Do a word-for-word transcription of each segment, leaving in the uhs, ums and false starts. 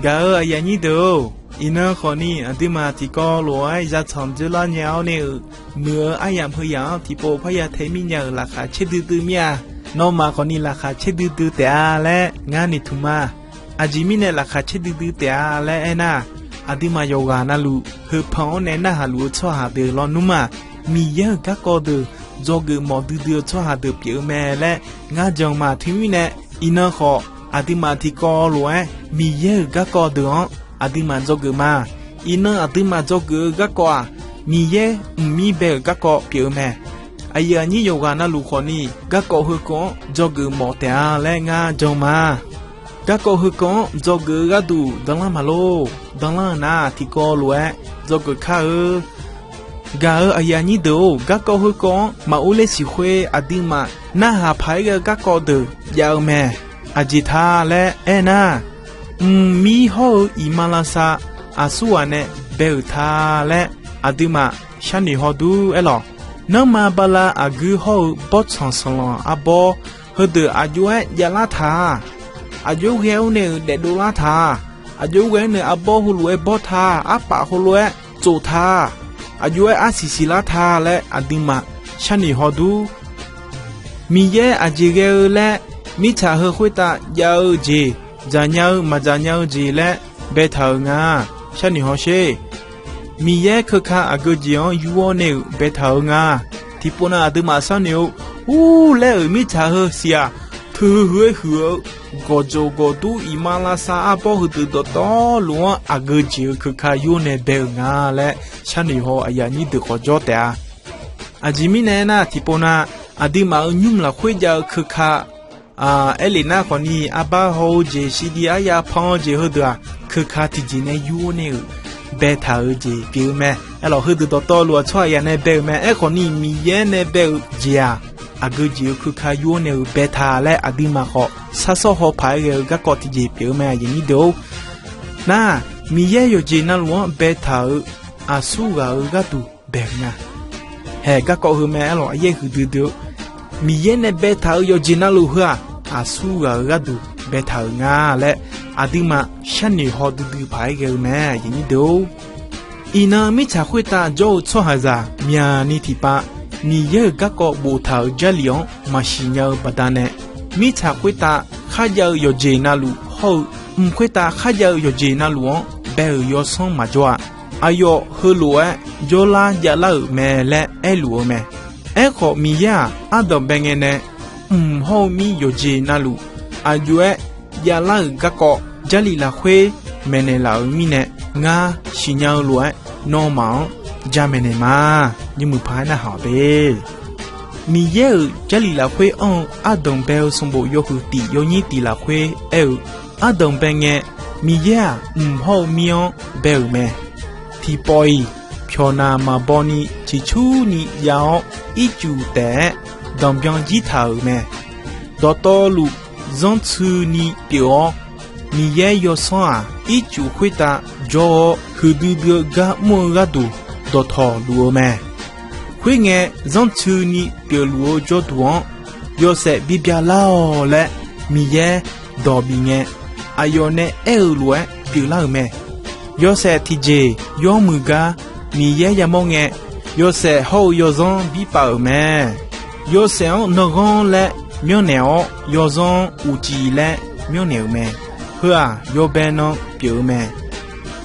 Gaq-eu aqyuif aqnyir deuq-or, iqnan khawfni aqduimaf tiqkawv lof-aer zatsanq dzoerlar nya-awr nae-euq muiq-eu aryamq heu yamq-anr tiqpov parya tae mirnya-euq laqkhaq caerdui dui mir-a. Nawmaf khawfni laqkhaq caerdui dui taef-a laer ngar noeqtmq ma. Aqjeq mirnae laqkhaq caerdui dui taef-a laer aernar, aqduimaf yawqghaq navluf heupan-anr nae narhaq luf-eu tsawrhaq deuq lawnmr-aq, Miqyaer-euq garkawv deuq dzawgeuf mawf duidui-eu tsawrhaq deuq pyeuf-eu mae laer ngar jan ma. Teumirnae, iqnan khawf aqduimaf tiqkawv lof-aer Miqyaer-euq garkawv deuq-anr aqduimaf dzawgeuf ma. Iqnan aqduimaf dzawgeuf-eu garkawv-aq, Miqyaer mqmir bae-euq garkawv pyeuf-eu mae. Aqyuif aqnyir yawqghaq navluf khawfni garkawv heukawv-anr dzawgeuf mawf taef-a laer ngar jan ma. Garkawv heukawv-anr dzawgeuf-eu gharduq danlanr maqlor. Danlanr-eu nar tiqkawv lof-aer dzawgeuf kar-eu. Gaq-eu aqyuif aqnyir deuq-or, garkawv heukawv-anr maqur ler siq khoer aqduimaf narhaq paq-aer ghae-eu garkawv deuq jav-eu mae. Aqjeq ta laer aernar, mqmir hawr-eu iqmalavshav aqsurghaq nae bae-euq ta laer aqduimaf sharnoeq haw dur aerlawq. Nanrma bala aqguir hawr-eu bawrtsanq sanqlanq arbawr heudeuq aqjox-aer javlar ta-a. Aqjox ghae-awr nae-euq daefdov lar ta-a. Aqjox ghae-awr nae arbawr heulof-aer bawr ta-a. Arpaf heulof-aer tsof ta-a. Aqjox-aer arsiq siqlar ta laer aqduimaf sharnoeq haw dur. Miqyaer aqjeq ghae-eu laer mirtsaq heu khoertav jav-eu jeq, dzaqnya-eu maqdzaqnya-eu jeq laer baetaq-euq nga. Sharnoeq haw sher. Miqyaer keuka aqgeu jeq-anr yur-awr nae-euq baetaq-eu nga. Tiqpov nav aqduimaf sharnoeq-eu, ur laer-euq mirtsaq heu siq-aq, teu heu-aer huiq-eu gawqjawq gawqdur iqmalavshav arbawr heudeuq dawqtawvluf-anr aqgeu jeq-eu keuka yur-awr nae bae-euq nga laer sharnoeq haw aqyuif aqnyir deuq khawf jawr taef-a. Aqjeq mirnae aernar, tiqpov nav aqduimaf-euq nymr lafkhoer jav-eu keuka aerlef nar khawfni, arbar haw-eu jeq, siqdiq aryav pan-eu jeq heudeuq-aq, keuka tiqjeq nae yur-awr nae-euq baetaq-eu jeq pyeuf-eu mae. Aerlawq, heudeuq dawqtawvluf-aq tsawrhaqzaq nae bae-euq mae. Aerkhawfni, Miqyaer nae bae-euq jeq-aq, aqgeu jeq-eu keuka yur-awr nae-euq baetaq laer aqduimaf khawf sharsawr haw paq-aer ghae-eu garkawv tiqjeq pyeuf-eu mae, aqyuif aqnyir deuq-or. Nar, Miqyaer yawqjeq navluf-anr baetaq-euq aqsurghaq-euq gharduq bae-euq nga. Haeq, garkawv heu mae aerlawq, aqyaer huiqdui dui-eu Miqyaer nae baetaq-euq yawqjeq navluf heu-aq, aqsurghaq-euq gharduq baetaq-euq nga laer aqduimaf sharnoeq haw duidui paq-aer ghae-eu mae, aqyuif aqnyir deuq-or. Iqnan mirtsaq khoertav jawr-eu tsawrhaqzaq myaqni tiqpav Miqyaer-euq garkawv boftaq-euq Jarlif-anr maqsiq nya-eu baqdanae, mirtsaq khoertav kharjav-eu yawqjeq navluf hawr-eu, mq khoertav kharjav-eu yawqjeq navluf-anr bae-euq yawsanr maqjawr-a. Aqyawf heulof-aer jawrlar javlar-euq mae laer aerluf-eu mae. Aerkhawf, Miqyaer-aq, ardanqbae ngae nae mq hawr-eu mir yawqjeq navluf aqjox-aer javlar-euq garkawv Jarlif lafkhoer maeqnaeq laf-euq mirnae, ngar siqnya-eu lof-aer nawmaf-anr jamaeq naeq ma. Nymrmuiq paq-aer narhaq-awq de. Miqyaer-euq Jarlif lafkhoer anr-eu ardanqbae-eu sanqbof yawhuiq tif yawnyir tif lafkhoer aer-eu, ardanqbae ngae, Miqyaer-aq, mq hawr-eu mir-anr bae-euq mae. Tiqpawf-iq, pyawqnaq maqbaw ni ciqcurni jav-awr, ircuf taef-aer danqbyan jir taq-euq mae. Dawqtawvluf zanrtsuini pyeuf-awr, Miqyaer yawsanr-aq, ircuf khoertav jawr-awr, huiqdui dui-eu gar mr-eu gharduq dawqtawv luf-eu mae. Khoerngae, zanrtsuini pyeufluf-eu jawrduq-anr yawshaef bibya lar-awq laer Miqyaer dawq bif ngae, aqyawf nae aer-eu lof-aer pyeuflar-euq mae. Yawshaef tiqjeq yawmuiq gar Miqyaer yamawr ngae, yawshaef hawr-eu yawzanr birpav-euq mae. Yawshaef-anr nanghanr laer myanrnaeq-awr, yawzanr-anr uqcif laer myanrnaeq-euq mae. Heu-aq, yawbae nan pyeuf-eu mae.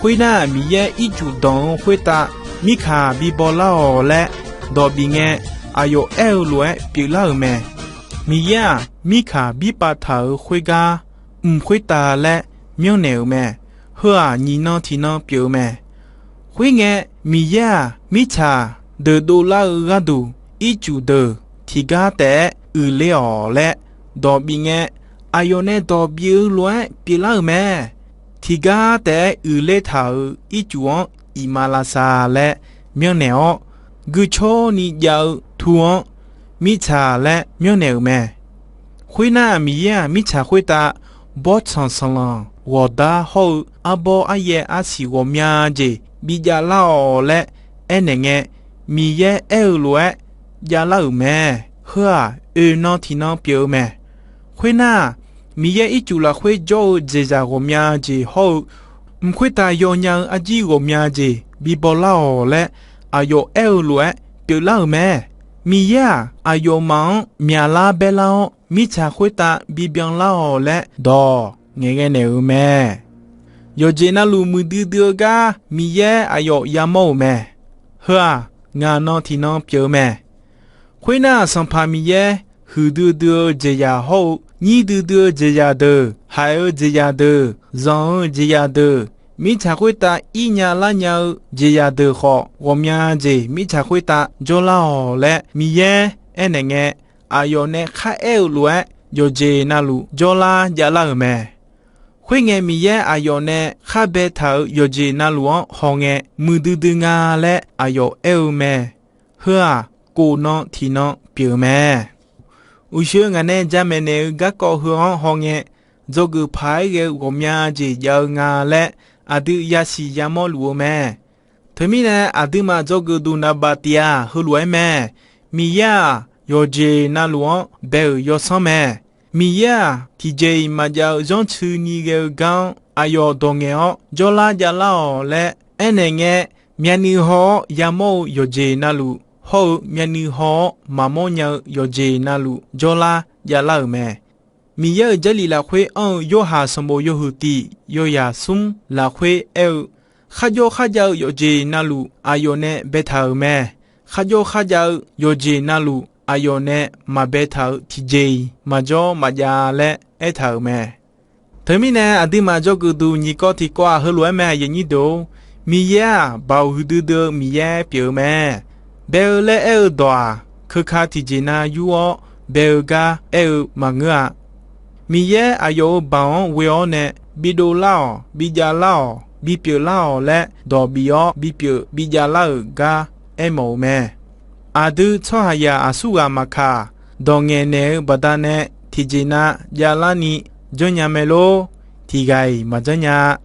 Khoernar, Miqyaer ircuf danq-eu khoertav mirkaq bibaw lar-awq laer dawq bif ngae, aqyawf aer-eu lof-aer pyeuflar-euq mae. Miqyaer-aq, mirkaq birpav taq-euq khoergar, mq khoertav laer myanrnaeq-euq mae. Heu-aq, nyiq nan tiq nan pyeuf-eu mae. Khoerngae, Miqyaer-aq, mirtsaq deuq dovlar-eu gharduq, ircuf deuq tiqgar taef-aer uiqler-awq laer dawq bif ngae, aqyawf nae dawq bif-eu lof-aer pyeuflar-euq mae. Tiqgar taef-aer uiqler taq-euq ircuf-anr iqmalavshav laer myanrnaeq-awr, guicawrni jav-eu tu-anr mirtsaq laer myanrnaeq-euq mae. Khoernar, Miqyaer-aq, mirtsaq khoertav bawrtsanq sanqlanq ghawqdar hawr-eu arbawr aryaer arsiq ghawqmya jeq bijav lar-awq laer aernaeq ngae, Miqyaer aer-eu lof-aer javlar-euq mae. Heu-aq, oeq nan tiq nan pyeuf-eu mae. Khoernar, Miqyaer ircuf lafkhoer jawr-eu dzaeqzaq ghawqmya jeq hawr-eu Mq khoertav yawnya-eu arjir ghawqmya jeq bi bawlar-awq laer aqyawf aer-eu lof-aer pyeuflar-euq mae. Miqyaer-aq, aqyawfmaf-anr myaqlar baerlar-awr, mirtsaq khoertav bibyan lar-awq laer dawq ngaeqghae naeq-euq mae. Yawqjeq navluf muiqdui dui-eu gar Miqyaer aqyawf yamawr-euq mae. Heu-aq, ngaq nan tiqnan pyeuf-eu mae. Khoernar, Sanqpaq Miqyaer huiqdui dui-eu jeqzaq hawr-eu nyirdui dui-eu jeqzaq deuq, haiq-eu jeqzaq deuq, zanq-eu jeqzaq deuq, mirtsaq khoertav ir nya lar nya-eu jeqzaq deuq khawf, ghawqmya jeq mirtsaq khoertav jawrlar-awq laer Miqyaer aernaeq ngae, aqyawf nae kharaer-eu lof-aer yawqjeq navluf jawrlar javlar-euq mae. Khoerngae, Miqyaer aqyawf nae khar baetaq-euq yawqjeq navluf-anr hawngae muiqdui dui nga laer aqyawf aer-eu mae. Heu-aq, kof nan tiqnan pyeuf-eu mae. Uqshoe ngaq nae jamaeq naeq-eu garkawv heu-anr hawngae, dzawgeuf paq-aer ghae-eu ghawqmya jeq jav-eu nga laer aqdui yasiq yamawr luf-eu mae. Teumirnae, aqduimaf dzawgeuf duq naqbaf tiq-aq, heulof-aer mae. Miqyaer-aq, yawqjeq navluf-anr bae-euq yawsanr mae. Miqyaer-aq, tiqjeq-iq maqjav-eu zanrcuini ghae-eu gar-anr aqyawf dawq ngaeq-awr jawrlar javlar-awq laer aernaeq ngae, myavnuiv haw-awr yamawr-eu yawqjeq navluf hawr-eu myavnuiv haw-awr maqmawr nya-eu yawqjeq navluf jawrlar javlar-euq mae. Miqyaer-euq Jarlif lafkhoer anr-eu Yorhaq sanqbof yawhuiq tiq yawzaq smr lafkhoer aer-eu, kharjawr kharjav-eu yawqjeq navluf aqyawf nae baetaq-euq mae. Kharjawr kharjav-eu yawqjeq navluf aqyawf nae maqbaetaq-euq tiqjeq-iq maqjawr maqjav laer aertaq-euq mae. Teumirnae, aqduimaf dzawgeuf duq nyiq kawv tiq kawv-aq, heulof-aer mae, aqyuif aqnyir deuq-or, Miqyaer-aq, baoq huiqdui dui-eu Miqyaer pyeuf-eu mae. Bae-eu laer aer-eu dawq-aq, keuka tiqjeq nav yur-awr bae-eu gar aer-eu maqngeur-a. Miqyaer aqyawf-euq baoq-anr ghoe-awr nae bidov lar-awq, bijav lar-awq, bipyeuf lar-awq laer dawq bif-awr bipyeuf bijav lar-euq gar aermawf-eu mae. Aqdui tsawrhaqzaq aqsurghaq maqkaq, dawq ngaeqnaeq-eu baqdanae tiqjeq nav javlarni janrnya mae lor. Tiqghaq-iq maqjanr nya-a.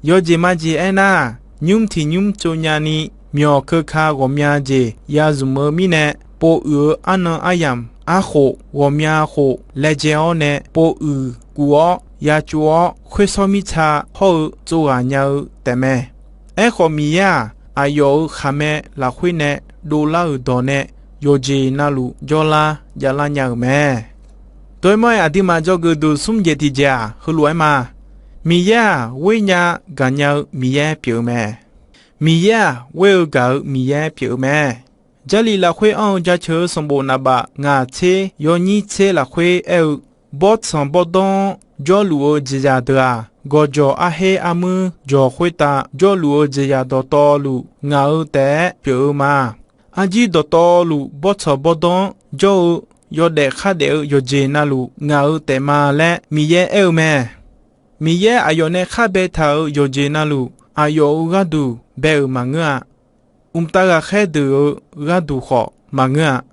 Yawjeq majeq aernar, nymr tiq nymr tsovnya ni, myawq keuka ghawqmya jeq ya zmq-eu mirnae, pov uiq-eu arnan aryamq arkhof ghawqmya khof laejae-awr nae pov uiq kuf-awr ya tsov-awr, khoersawr mirtsa hawr-eu tsovghaq nya-eu taefmae. Aerkhawf, Miqyaer-aq, aqyawf-euq khaqmae lafkhoer nae dovlar-euq dawq nae yawqjeq navluf jawrlar javlar nya-euq mae. Dawq-aer mawr-aer, aqduimaf dzawgeuf duq smr jeq tiqjeq-aq, heulof-aer ma. Miqyaer-aq, ghoer nya gaqnya-eu Miqyaer pyeuf-eu mae. Miqyaer-aq, ghoer-eu gaq-eu Miqyaer pyeuf-eu mae. Jarlif lafkhoer anr-eu Jaceuq-eu sanqbof naqbaf ngaq tser yawnyir tser lafkhoer aer-eu, bawrtsanq bawrdawr-anr jawrluf-eu jeqzaq deuq-aq, gawqjawq arher armuir jawq khoertav jawrluf-eu jeqzaq dawqtawvluf ngaq-eu taef-aer pyeuf-eu ma. Arjir dawqtawvluf bawrtsanq bawrdawr-anr jawr-eu yawdaef khardaef-eu yawqjeq navluf ngaq-eu taef ma laer Miqyaer aer-eu mae. Miqyaer aqyawf nae khar baetaq-euq yawqjeq navluf aqyawf-euq gharduq bae-euq maqngeur-a. Mqtav ghaqkhaer deuq-euq gharduq khawf maqngeur-a.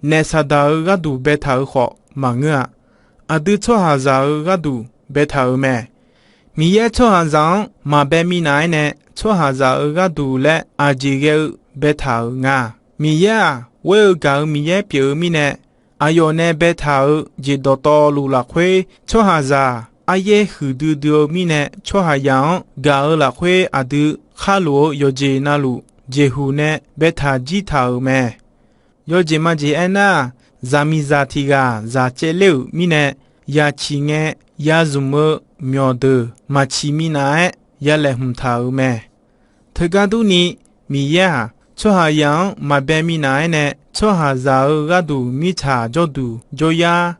Naef Saqdaq-euq gharduq baetaq-euq khawf maqngeur-a. Aqdui tsawrhaqzaq-euq gharduq baetaq-euq mae. Miqyaer tsawrhaqzaq-anr maqbae minav-aer nae, tsawrhaqzaq-euq gharduq laer aqjeq ghae-eu baetaq-euq nga. Miqyaer-aq, ghoer-eu gaq-euq Miqyaer pyeuf-eu mirnae, aqyawf nae baetaq-euq jeq dawqtawvluf lafkhoer tsawrhaqzaq aryaer huiqdui dui-eu mirnae, tsawrhaqzaq-anr gaq-eu lafkhoer aqdui khar lof-eu yawqjeq navluf jeqhuq nae baetaq jir taq-euq mae. Yawjeq majeq aernar, zaqmiqzaq tiq ghaq zaq caevler-euq mirnae, ya ciq ngae ya zmq-eu myawqdeuq maq ciq minav-aer ya laeqhmq taq-euq mae. Teugar durni, Miqyaer-aq, tsawrhaqzaq-anr maqbae minav-aer nae, tsawrhaqzaq-euq gharduq mirtsaq jawrduq jawryar,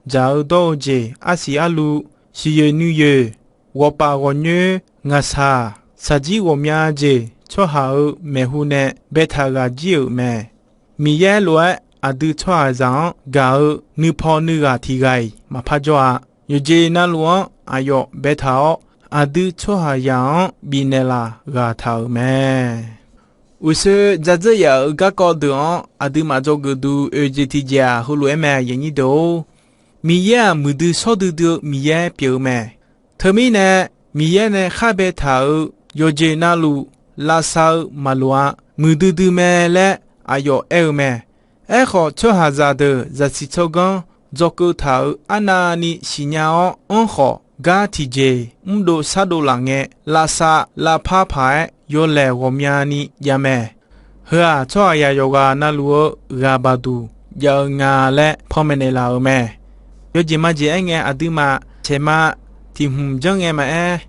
dzaq-eu dawr-eu jeq arsiq arluv, siqyoeq nuiyoeq, ghawqpaf ghawqnyoer, ngaqshaq, shaqjir ghawqmya jeq tsawrhaq-euq maeqhu nae baetaq ghaq jir-euq mae. Miqyaer lof-aer aqdui tsawrhaqzaq-anr gaq-eu nuipaw nuighaq tiq ghaq-iq maqpar jawr-a. Yawqjeq navluf-anr aqyawf baetaq-awr, aqdui tsawrhaqzaq-anr bifnaeq laf ghaq taq-euq mae. Uqshoe dzardzeur yaf-euq garkawv deuq-anr aqduimaf dzawgeuf duq oeq jeq tiq jeq-aq, heulof-aer mae, aqyuif aqnyir deuq-or, Miqyaer-aq, muiqdui shawr duidui-eu Miqyaer pyeuf-eu mae. Teumirnae, Miqyaer nae khar baetaq-euq yawqjeq navluf lavsav-eu maqloq-a. Muiqdui dui mae laer aqyawf aer-eu mae. Aerkhawf, tsawrhaqzaq deuq zaqsiq tsawrganr dzawkeuv taq-euq arnavni siqnya-awr anrkhawf, gar tiqjeq mrdov shardov laf ngae, lavsav lavpar paq-aer yawlaeq ghawqmyani jav mae. Heu-aq, tsawrhaqzaq yawqghaq navluf-eu ghaq baqduq jav-eu nga laer panmaeq naeqlaf-euq mae. Yawjeq majeq aer ngae, aqduimaf caeqma tiq hmq janr ngae maqaer,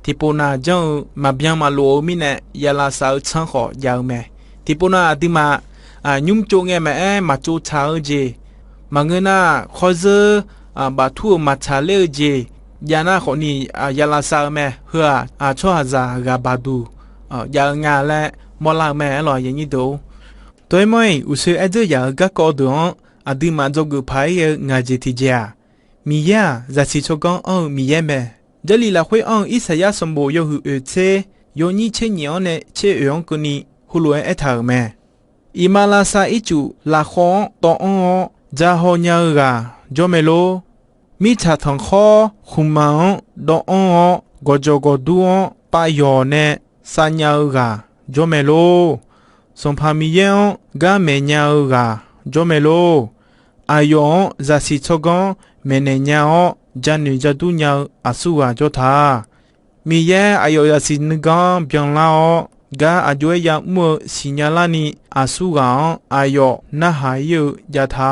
tiqpov nav janr-eu maqbyan maqlof-eu mirnae, ya lavsav-eu tsanr khawf jav-eu mae. Tiqpov nav aqduimaf nymr tsov ngae maqaer, maqtsov tsaq-eu jeq, maqngeur nar khawr zeur baftur-euq maqtsaq ler-eu jeq jav nar khawfni, ya lavsav-eu mae. Heu-aq, tsawrhaqzaq ghaq baqduq jav-eu nga laer mawrlar-eu mae. Aerlawq, aqyuif aqnyir deuq-or, dawr-ir mawr-iq uqshoe aer dzeur yaf-euq garkawv deuq-anr aqduimaf dzawgeuf paq-aer ghae-eu ngaq jeq tiqjeq-aq, Miqyaer-aq, zaqsiq tsawrganr anr-eu Miqyaer mae. Jarlif lafkhoer anr-eu Irsaqyar sanqbof yawhuiq oeq tser yawnyir tser nyif-anr nae tser oeq-anr keuvni heulof-aer aertaq-euq mae. Iqmalavshav ircuf lafkhawv-anr tawv anr-awr, ja haw nya-eu ghaq jawr mae lor. Mirtsaq tanqkhawr khmqmaq-anr dawv anr-awr, gawqjawq gawqdur-anr pav yawq nae shav nya-eu ghaq jawr mae lor. Sanqpaq Miqyaer-anr gar maeq nya-eu ghaq jawr mae lor. Aqyawf-anr zaqsiq tsawrganr maeqnaeq nya-awr, janoeq jadur nya-eu aqsur ghaq jawr ta. Miqyaer aqyawf zaqsiq nuiganr byanlar-awr, gar aq jov-aer yamr-eu siqnya larni, aqsur ghaq-anr aqyawf narhaq ir-eu jav ta.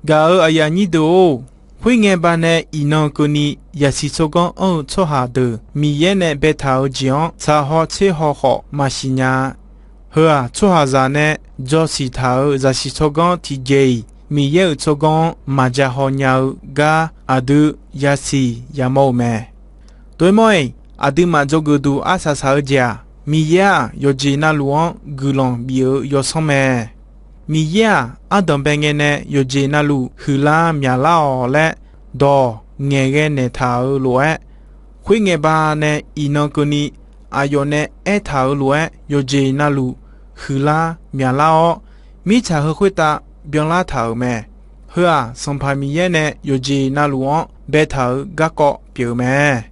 Gaq-euq aqyuif aqnyir deuq-or, khoerngae baqdanae iqnan keuvni zaqsiq tsawrganr anr-eu tsawrhaq deuq Miqyaer nae baetaq-euq jeq-anr tsaq haw tser haw khawf maqsiq nya-a. Heu-aq, tsawrhaqzaq nae jawsiq taq-euq zaqsiq tsawrganr tiqjeq-iq Miqyaer-euq tsawrganr-anr maqja haw nya-eu gar aqdui yasiq yamawr-euq mae. Dawr-ir mawr-iq, aqduimaf dzawgeuf duq arsaq saq-eu jeq-aq, Miqyaer-aq, yawqjeq navluf-anr guiqlanq bif-eu yawsanr mae. Miqyaer-aq, ardanqbae ngae nae yawqjeq navluf huiqlar myaqlar-awq laer dawq ngaeqghae naeqtaq-euq lof-aer, khoerngae baqdanae iqnan keuvni aqyawf nae aertaq-euq lof-aer yawqjeq navluf huiqlar myaqlar-awr, mirtsaq heu khoertav byanlar taq-euq mae. Heu-aq, Sanqpaq Miqyaer nae yawqjeq navluf-anr baetaq-euq garkawv pyeuf-eu mae.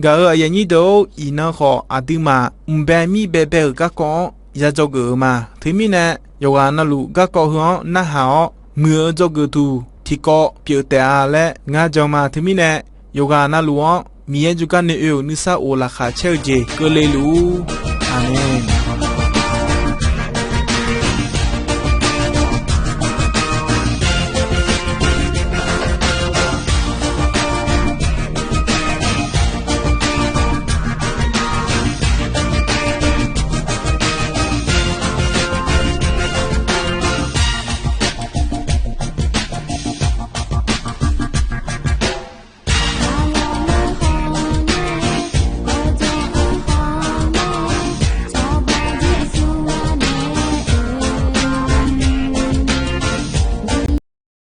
Gaq-euq aqyuif aqnyir deuq-or, iqnan khawf aqduimaf mqbae mir baebae-euq garkawv-anr ya dzawgeuf-eu ma. Teumirnae, yawqghaq navluf garkawv heu-anr narhaq-awr muiq-eu dzawgeuf duq tiqkawv pyeuf taef-a laer ngar jan ma. Teumirnae, yawqghaq navluf-anr Miqyaer jawrgar nae oe-euq nuisar of laqkhaq caer-eu jeq keuvle luf-ur. Aqmeq.